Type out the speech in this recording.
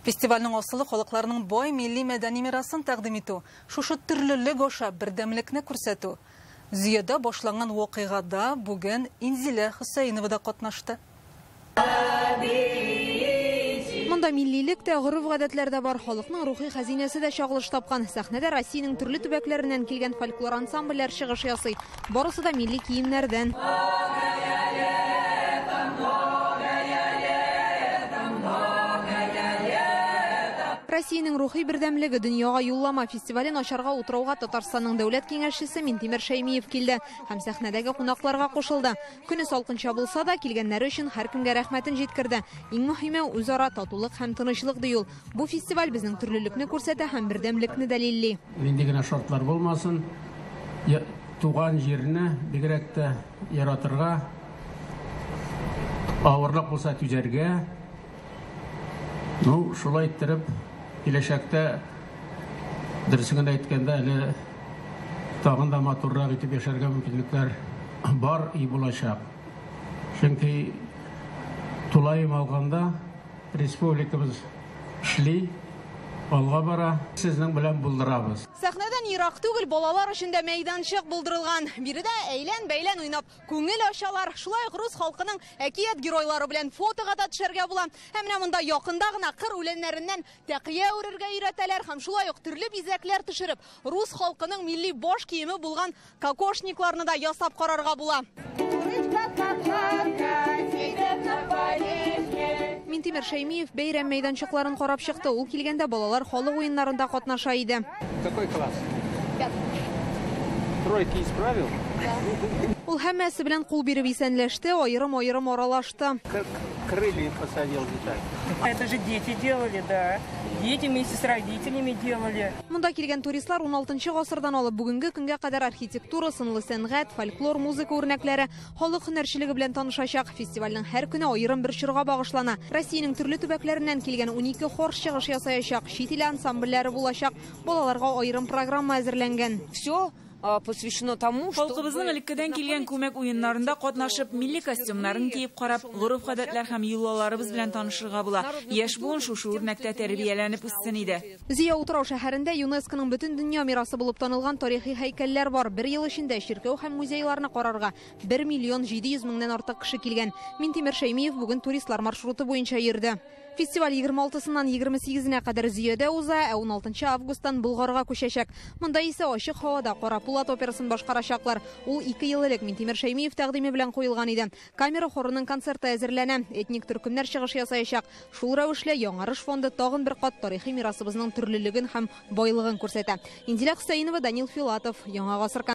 Фестивальнең асылы халыкларның бай милли мәдәни мирасын тәкъдим итү, шушы төрлелек аша бердәмлекне күрсәтү. Зөядә башланган вакыйгада бүген Инзилә Хөсәенова да катнашты. Монда миллилек тә, гореф-гадәтләр дә бар, халыкның рухи хәзинәсе дә чагылыш тапкан. Сәхнәдә Россиянең төрле төбәкләреннән килгән фольклор ансамбльләр чыгыш ясый. Барысы да милли киемнәрдән. Россиянең рухи бердәмлеге дөньяга юллама фестивален ачарга утрауга Татарстанның дәүләт киңәшчесе Минтимер Шәймиев килде һәм сәхнәдәге кунакларга кушылды. Көне салкынча булса да, килгәннәре өчен һәркемгә рәхмәтен җиткерде. Иң мөһиме үзара татулык һәм тынычлык ди ул. Бу фестиваль безнең төрлелекне күрсәтә һәм бердәмлекне дәлилли. Нинди генә шартлар булмасын, туган җирне бигрәк тә яратырга, авырлык булса түзәргә. Ну, шулай иттереп, киләчәктә дөресен генә әйткәндә әле тагын да матуррак итеп яшәргә мөмкинлекләр бар и булачак. Чөнки тулаем алганда республикабыз эшли, алга бара, сезнең белән булдырабыз. Сәхнәдән ерак түгел балалар өчен дә мәйданчык булдырылган. Биредә әйлән-бәйлән уйнап күңел ачалар. Шулай ук рус халкының әкият геройлары белән фотога да төшәргә була. Һәм менә монда якында гына кыр үләннәреннән тәкыя үрергә өйрәтәләр һәм шулай ук төрле бизәкләр төшереп, рус халкының милли баш киеме булган кокошникларны да ясап карарга була. Минтимер Шәймиев бәйрәм мәйданчыкларын карап чыкты. Ул килгәндә балалар халык уеннарында катнаша иде. Какой класс? Тройки исправил? Ул һәммәсе белән кул биреп исәнләште, аерым-аерым аралашты. Как крылья посадил деталь. Это же дети делали, да. Дети вместе с родителями делали. Монда килгән туристлар 16 гасырдан алып бүгенге көнгә кадәр архитектура, сынлы сәнгать, фольклор, музыка үрнәкләре, халык һөнәрчелеге белән танышачак. Фестивальнең һәр көне аерым бер чорга багышлана. Россиянең төрле төбәкләреннән килгән 12 хор чыгыш ясаячак, чит ил ансамбльләре булачак. Балаларга аерым программа әзерләнгән. Все посвящено тому, что Халкыбызның элеккедән килгән күмәк уеннарында катнашып, милли костюмнарын киеп карап, гореф-гадәтләр һәм йолаларыбыз белән танышырга була. Яшь буын шушы үрнәктә тәрбияләнеп үссен иде. Зөя утрау шәһәрендә ЮНЕСКОның бөтен дөнья мирасы булып танылган тарихи һәйкәлләр бар. Бер ел эчендә чиркәү һәм музейларны карарга 1 миллион 700 меңнән артык кеше килгән. Минтимер Шәймиев бүген туристлар маршруты буенча йөрде. Фестиваль 26-сыннан 28-нә кадәр Зөядә уза, ә 16 августтан Болгарга күчәчәк. Монда исә ачык һавада Кара Пулат операсын башкарачаклар. Ул 2 ел элек Минтимер Шәймиев тәкъдиме белән куелган иде. Камера хорының концерты әзерләнә, этник төркемнәр чыгыш ясаячак. Шул рәвешле Яңарыш фонды тагын бер кат тарихи мирасыбызның төрлелеген һәм байлыгын күрсәтә. Инзилә Хөсәенова, Данил Филатов, Яңа Гасыр.